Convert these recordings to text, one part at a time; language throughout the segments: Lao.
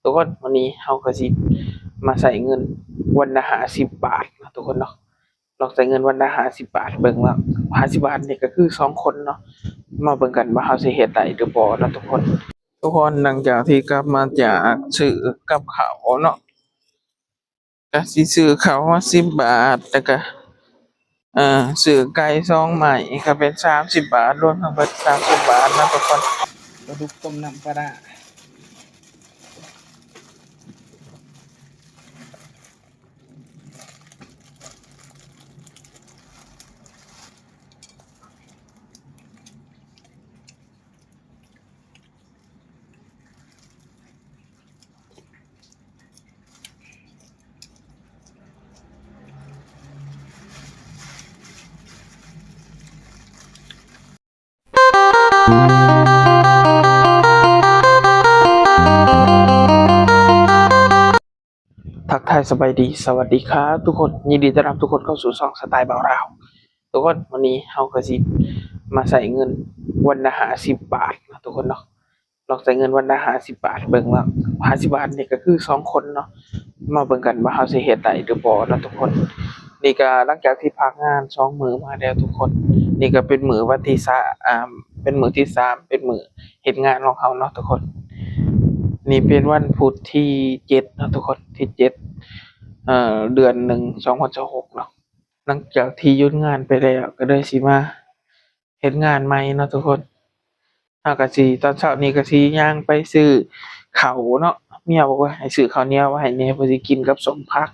ທຸກຄົນ ມື້ນີ້ເຮົາກໍຊິມາໃຊ້ເງິນວັນລະຫ້າສິບບາດເນາະທຸກຄົນເນາະ. ລອງໃຊ້ເງິນວັນລະຫ້າສິບບາດເບິ່ງເນາະ. ຫ້າສິບບາດນີ້ກໍຄືສອງຄົນເນາະ ມາເບິ່ງກັນວ່າເຮົາຊິເຮັດໄດ້ຫຼືບໍ່ເນາະທຸກຄົນ. ທຸກຄົນ ຫຼັງຈາກທີ່ກັບມາຈາກຊື້ກັບເຂົ້າເນາະ ກະຊິຊື້ເຂົ້າມາສິບບາດ ແລ້ວກະ ເອີ ຊື້ໄກ່ສອງໄມ້ ກະເປັນສາມສິບບາດ ລວມທັງເບິດສາມສິບບາດເນາະທຸກຄົນ. ປາດຸກຕົ້ມນ້ຳປາຮ້າ. ທັກທາຍສະບາຍດີ ສະຫວັດດີຄັບທຸກຄົນ ຍິນດີຕ້ອນຮັບທຸກຄົນເຂົ້າສູ່ຊ່ອງສະໄຕລ໌ບ່າວລາວ. ທຸກຄົນ ມື້ນີ້ເຮົາກໍຊິມາໃຊ້ເງິນວັນລະຫ້າສິບບາດເນາະທຸກຄົນເນາະ. ລອງໃຊ້ເງິນວັນລະຫ້າສິບບາດເບິ່ງເນາະ. ຫ້າສິບບາດນີ້ກໍຄືສອງຄົນເນາະ ມາເບິ່ງກັນວ່າເຮົາຊິເຮັດໄດ້ຫຼືບໍ່ເນາະທຸກຄົນ. ນີ້ກໍຫຼັງຈາກທີ່ພັກງານສອງມື້ມາແລ້ວທຸກຄົນ. ນີ້ກໍເປັນມື້ວັນທີສາມ ເປັນມື້ທີສາມ ເປັນມື້ເຮັດງານຂອງເຮົາເນາະທຸກຄົນ. ນີ້ເປັນວັນພຸດທີເຈັດເນາະທຸກຄົນ ທີເຈັດ ເດືອນໜຶ່ງ ສອງພັນຊາວຫົກເນາະ. ຫຼັງຈາກທີ່ຢຸດງານໄປແລ້ວ ກໍເລີຍຊິມາເຮັດງານໃໝ່ເນາະທຸກຄົນ. ເຮົາກໍຊິ ຕອນເຊົ້ານີ້ກໍຊິຍ່າງໄປຊື້ເຂົ້າເນາະ. ເມຍບອກວ່າໃຫ້ຊື້ເຂົ້າໜຽວມາໃຫ້ແດ່ ເພື່ອຊິກິນກັບສົ້ມຜັກ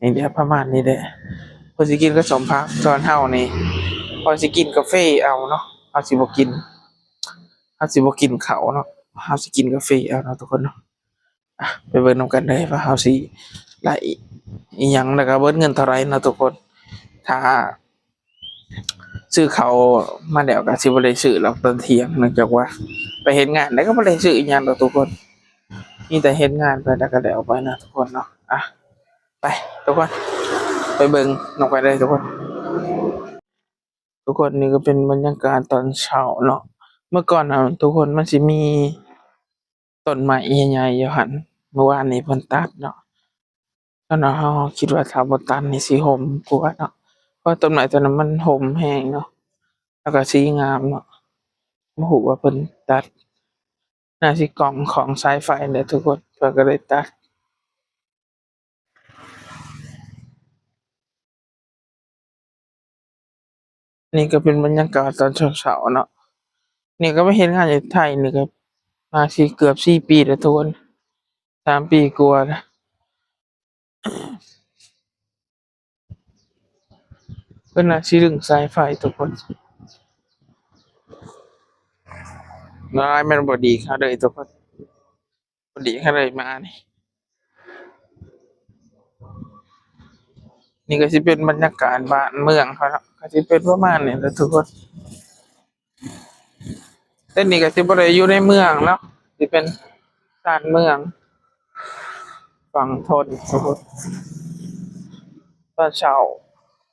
ນີ້ແຫຼະ ປະມານນີ້ແຫຼະ ເພື່ອຊິກິນກັບສົ້ມຜັກ. ສ່ວນເຮົານີ້ ເຮົາຊິກິນກາເຟເອົາເນາະ ເຮົາຊິບໍ່ກິນ ເຮົາຊິບໍ່ກິນເຂົ້າເນາະ ເຮົາຊິກິນກາເຟເອົາເນາະທຸກຄົນເນາະ. ອ່ະ ໄປເບິ່ງນຳກັນເລີຍວ່າເຮົາຊິໄດ້ອີ່ຫຍັງ ແລ້ວກໍເບິດເງິນເທົ່າໃດເນາະທຸກຄົນ. ຖ້າຊື້ເຂົ້າມາແລ້ວກໍຊິບໍ່ໄດ້ຊື້ດອກຕອນທ່ຽງ ເນື່ອງຈາກວ່າໄປເຮັດງານ ແລ້ວກໍບໍ່ໄດ້ຊື້ອີ່ຫຍັງດອກທຸກຄົນ. ມີແຕ່ເຮັດງານໄປ ແລ້ວກໍແລ້ວໄປເນາະທຸກຄົນເນາະ. ອ່ະ ໄປທຸກຄົນ ໄປເບິ່ງນຳກັນເລີຍທຸກຄົນ. ທຸກຄົນ ນີ້ກໍເປັນບັນຍາກາດຕອນເຊົ້າເນາະ. ເມື່ອກ່ອນນະທຸກຄົນ ມັນຊິມີຕົ້ນໄມ້ໃຫຍ່ໆຢູ່ຫັ້ນ ເມື່ອວານນີ້ເພິ່ນຕັດເນາະ. ຕອນນັ້ນເຮົາຄິດວ່າຖ້າບໍ່ຕັດນີ້ຊິຮົ່ມກວ່າເນາະ ເພາະວ່າຕົ້ນໄມ້ຕົວນັ້ນມັນຮົ່ມແຮງເນາະ ແລ້ວກໍສີງາມເນາະ. ບໍ່ຮູ້ວ່າເພິ່ນຕັດ ໜ້າຊິກ້ອງຂອງສາຍໄຟແຫຼະທຸກຄົນ ເພິ່ນກໍເລີຍຕັດ. ນີ້ກໍເປັນບັນຍາກາດຕອນເຊົ້າໆເນາະ. ນີ້ກໍມາເຮັດງານຢູ່ໄທນີ້ກໍໜ້າຊິເກືອບສີ່ປີແລ້ວທຸກຄົນ ສາມປີກວ່າແລ້ວ. ເພິ່ນໜ້າຊິດຶງສາຍໄຟທຸກຄົນ ລາຍແມ່ນບໍ່ດີເທົ່າໃດທຸກຄົນ. ພໍດີກໍເລີຍມານີ້ ນີ້ກໍຊິເປັນບັນຍາກາດບ້ານເມືອງເຂົາເນາະ ກໍຊິເປັນປະມານນີ້ແຫຼະທຸກຄົນ. ແຕ່ນີ້ກໍຊິບໍ່ໄດ້ຢູ່ໃນເມືອງເນາະ ຊິເປັນຊານເມືອງ ຝັ່ງທົນທຸກຄົນ. ຕອນເຊົ້າ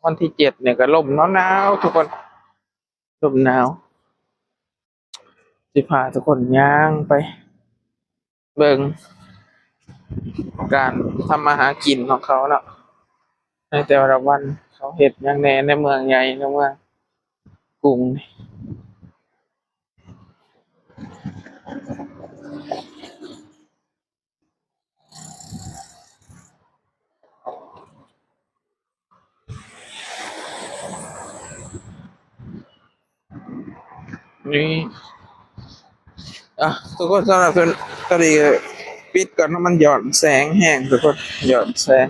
ວັນທີເຈັດນີ້ກໍລົມໜາວໆທຸກຄົນ ລົມໜາວ. ຊິພາທຸກຄົນຍ່າງໄປເບິ່ງການທຳມາຫາກິນຂອງເຂົາເນາະ ໃນແຕ່ລະວັນ ເຂົາເຮັດຫຍັງແດ່ໃນເມືອງໃຫຍ່ ໃນເມືອງກຸງນີ້. ນີ້ ອ່ະ ທຸກຄົນ ສຳລັບຕອນນີ້ປິດກ່ອນເນາະ ມັນຍ້ອນແສງແຮງທຸກຄົນ ຍ້ອນແສງ.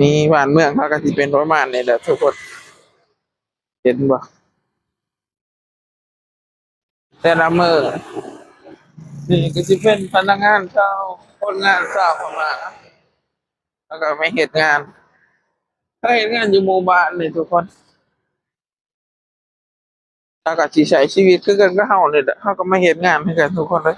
ນີ້ບ້ານເມືອງເຮົາກໍຊິເປັນປະມານນີ້ແຫຼະທຸກຄົນ ເຫັນບໍ່ ແຕ່ລະມື້. ນີ້ກໍຊິເປັນພະນັກງານເກົ່າ ຄົນງານເກົ່າເຂົ້າມາ ແລ້ວກໍມາເຮັດງານ ເຂົາເຮັດງານຢູ່ໝູ່ບ້ານນີ້ທຸກຄົນ. ເຂົາກໍຊິໃຊ້ຊີວິດຄືກັນກັບເຮົານີ້ແຫຼະ ເຮົາກໍມາເຮັດງານຄືກັນທຸກຄົນເອີຍ.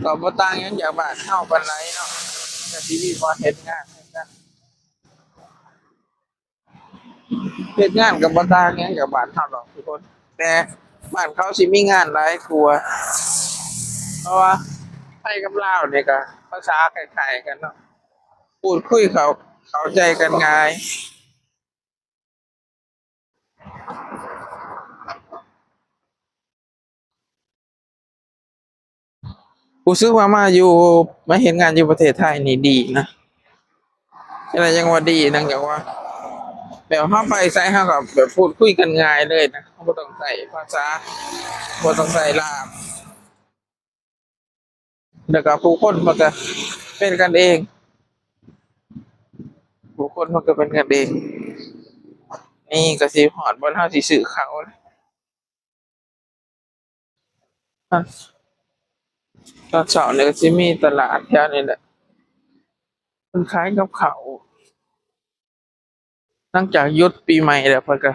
ກໍບໍ່ຕ່າງຫຍັງຈາກບ້ານເຮົາປານໃດເນາະ ກໍຊິມີບ່ອນເຮັດງານຄືກັນ. ເຮັດງານກໍບໍ່ຕ່າງຫຍັງຈາກບ້ານເຮົາດອກທຸກຄົນ ແຕ່ບ້ານເຂົາຊິມີງານຫຼາຍກວ່າ ເພາະວ່າໄທກັບລາວນີ້ກໍພາສາຄ້າຍໆກັນເນາະ ພູດຄຸຍເຂົ້າ ເຂົ້າໃຈກັນງ່າຍ. ຮູ້ສຶກວ່າມາຢູ່ ມາເຮັດງານຢູ່ປະເທດໄທນີ້ດີນະ ຈັ່ງໃດຈັ່ງວ່າດີນຳ ຈັ່ງວ່າແບບເຮົາໄປໃສເຮົາກໍແບບພູດຄຸຍກັນງ່າຍເລີຍນະ ເຮົາບໍ່ຕ້ອງໃຊ້ພາສາ ບໍ່ຕ້ອງໃຊ້ລ່າມ ແລ້ວກໍຜູ້ຄົນເພິ່ນກໍເປັນກັນເອງ ຜູ້ຄົນເພິ່ນກໍເປັນກັນເອງ. ນີ້ກໍຊິຮອດບ່ອນເຮົາຊິຊື້ເຂົ້າແລ້ວ. ຕອນເຊົ້ານີ້ກໍຊິມີຕະຫຼາດແຖວນີ້ແຫຼະ ເພິ່ນຂາຍກັບເຂົ້າ ຫຼັງຈາກຢຸດປີໃໝ່ແລ້ວ ເພິ່ນກໍ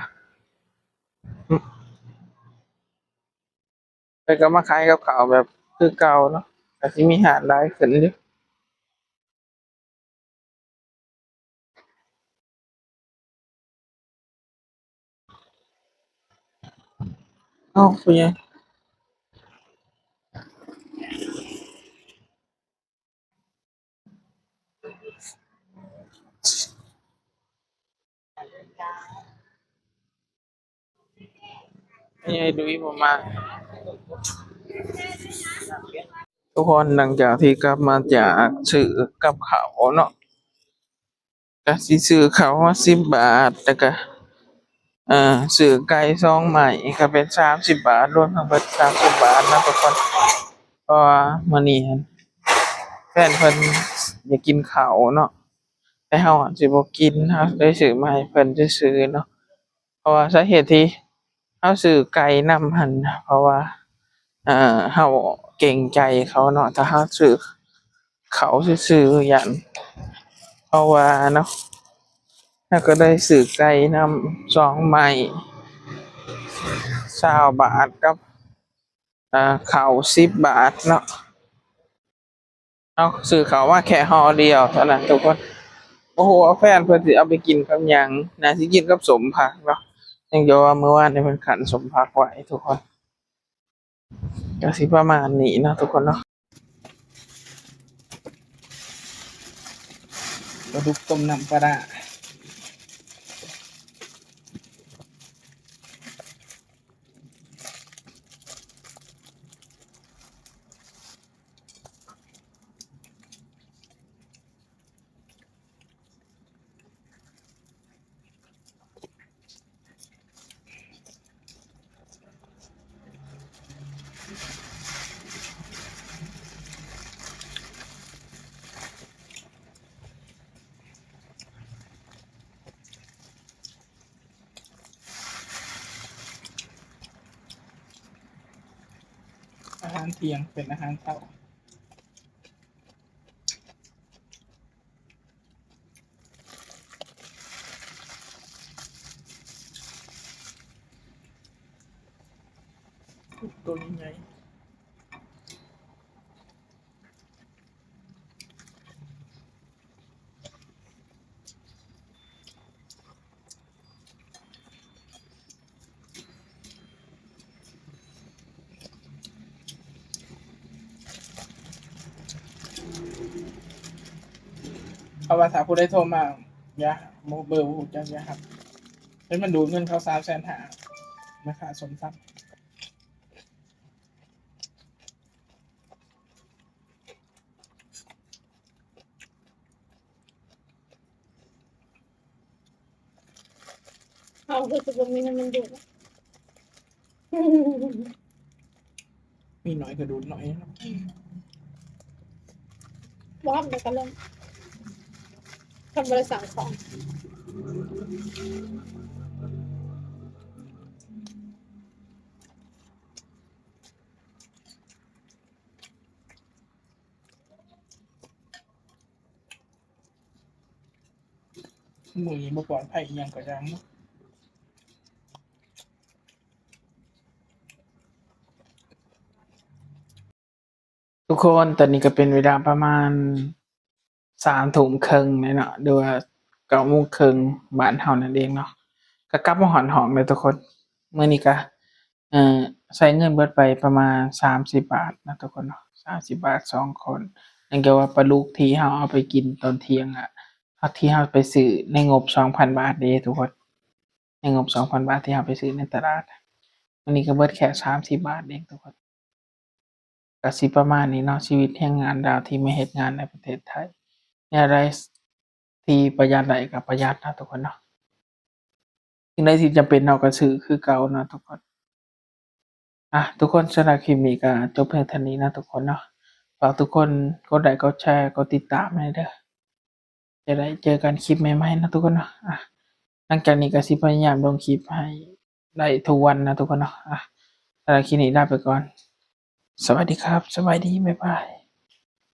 ເພິ່ນກໍມາຂາຍກັບເຂົ້າແບບຄືເກົ່າເນາະ ກໍຊິມີຮ້ານຫຼາຍຂຶ້ນຢູ່. ເອົ້າ ຜູ້ໃຫຍ່ ໃຫຍ່ດຸຍບໍ່ມາ. ທຸກຄົນ ຫຼັງຈາກທີ່ກັບມາຈາກຊື້ກັບເຂົ້າເນາະ ກະຊິຊື້ເຂົ້າມາສິບບາດ ແລ້ວກະ ເອີ ຊື້ໄກ່ສອງໄມ້ ກະເປັນສາມສິບບາດ ລວມທັງເບິດສາມສິບບາດເນາະທຸກຄົນ. ເພາະວ່າມື້ນີ້ຫັ້ນ ແຟນເພິ່ນຢາກກິນເຂົ້າເນາະ ແຕ່ເຮົາອາດຊິບໍ່ກິນ ເຮົາເລີຍຊື້ມາໃຫ້ເພິ່ນຊື່ໆເນາະ. ເພາະວ່າສາເຫດທີ່ເຮົາຊື້ໄກ່ນຳຫັ້ນ ເພາະວ່າ ເອີ ເຮົາເກງໃຈເຂົາເນາະ ຖ້າເຮົາຊື້ເຂົ້າຊື່ໆ ຢ້ານເຂົາວ່າເນາະ. ເຮົາກໍໄດ້ຊື້ໄກ່ນຳສອງໄມ້ ຊາວບາດ ກັບ ອ່າ ເຂົ້າສິບບາດເນາະ. ເຮົາຊື້ເຂົ້າມາແຄ່ຫໍ່ດຽວເທົ່ານັ້ນທຸກຄົນ. ບໍ່ຮູ້ວ່າແຟນເພິ່ນຊິເອົາໄປກິນກັບຫຍັງ ໜ້າຊິກິນກັບສົ້ມຜັກເນາະ. ຍັງຢູ່ວ່າມື້ວານນີ້ເພິ່ນຄັ້ນສົ້ມຜັກໄວ້ທຸກຄົນ. ກໍຊິປະມານນີ້ເນາະທຸກຄົນເນາະ. ປາດຸກຕົ້ມນ້ຳປາຮ້າ. ອາຫານທ່ຽງເປັນອາຫານເຊົ້າ. ໂຕໃຫຍ່ໆ. ເພາະວ່າຖ້າຜູ້ໃດໂທມາ ຢ່າ ບໍ່ ເບີບໍ່ຮູ້ຈັກ ຢ່າຮັບ. ເຫັນມັນດູດເງິນເຂົາສາມແສນຫ້າ ມາຄ່າສົ້ມຕຳ. ເຮົາຄືຊິບໍ່ມີໃຫ້ມັນດູດ. ມີໜ້ອຍກໍດູດໜ້ອຍ. ບໍ່ຮັບແລ້ວກໍລົງ ຄັນບໍ່ໄດ້ສັ່ງຂອງ. ມື້ນີ້ບໍ່ປອດໄພອີ່ຫຍັງກໍຢ່າງເນາະ. ທຸກຄົນ ຕອນນີ້ກໍເປັນເວລາປະມານສາມທຸ່ມເຄິ່ງແລ້ວເນາະ ຫຼືວ່າເກົ້າໂມງເຄິ່ງບ້ານເຮົານັ້ນເອງເນາະ. ກໍກັບມາຮອດຫ້ອງແລ້ວທຸກຄົນ. ມື້ນີ້ກໍ ເອີ ໃຊ້ເງິນເບິດໄປປະມານສາມສິບບາດນະທຸກຄົນເນາະ, ສາມສິບບາດສອງຄົນ. ເນື່ອງຈາກວ່າປາດຸກທີ່ເຮົາເອົາໄປກິນຕອນທ່ຽງອະ ທີ່ເຮົາໄປຊື້ໃນງົບສອງພັນບາດເດ້ທຸກຄົນ, ໃນງົບສອງພັນບາດທີ່ເຮົາໄປຊື້ໃນຕະຫຼາດ. ມື້ນີ້ກໍເບິດແຄ່ສາມສິບບາດເອງທຸກຄົນ. ກະຊິປະມານນີ້ເນາະ ຊີວິດແຮງງານລາວທີ່ມາເຮັດງານໃນປະເທດໄທ. ແນວໃດທີ່ປະຢັດໄດ້ກໍປະຢັດເນາະທຸກຄົນເນາະ. ສິ່ງໃດທີ່ຈຳເປັນເຮົາກໍຊື້ຄືເກົ່າເນາະທຸກຄົນ. ອ່ະ ທຸກຄົນ ສຳລັບຄລິບນີ້ກໍຈົບພຽງເທົ່ານີ້ເນາະທຸກຄົນເນາະ. ຝາກທຸກຄົນກົດໄລ ກົດແຊ ກົດຕິດຕາມໃຫ້ເດີ. ຈະໄດ້ເຈີກັນຄລິບໃໝ່ໆເນາະທຸກຄົນເນາະ. ອ່ະ ຫຼັງຈາກນີ້ກໍຊິພະຍາຍາມລົງຄລິບໃຫ້ໄດ້ທຸກວັນເນາະທຸກຄົນເນາະ. ອ່ະ ສຳລັບຄລິບນີ້ລາໄປກ່ອນ. ສະຫວັດດີຄັບ. ສະບາຍດີ. ບາຍບາຍ.